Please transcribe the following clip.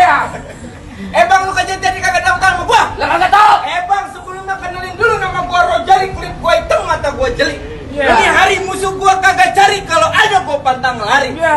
ya. Bang, lu kagak jadi kagak tahu sama gua. Lah kagak tahu. Bang, sebelumnya kenalin dulu nama gua Rojali, kulit gua hitam, mata gua jeli. Iya. Ini hari musuh gua kagak cari, kalau ada gua pantang lari. Iya.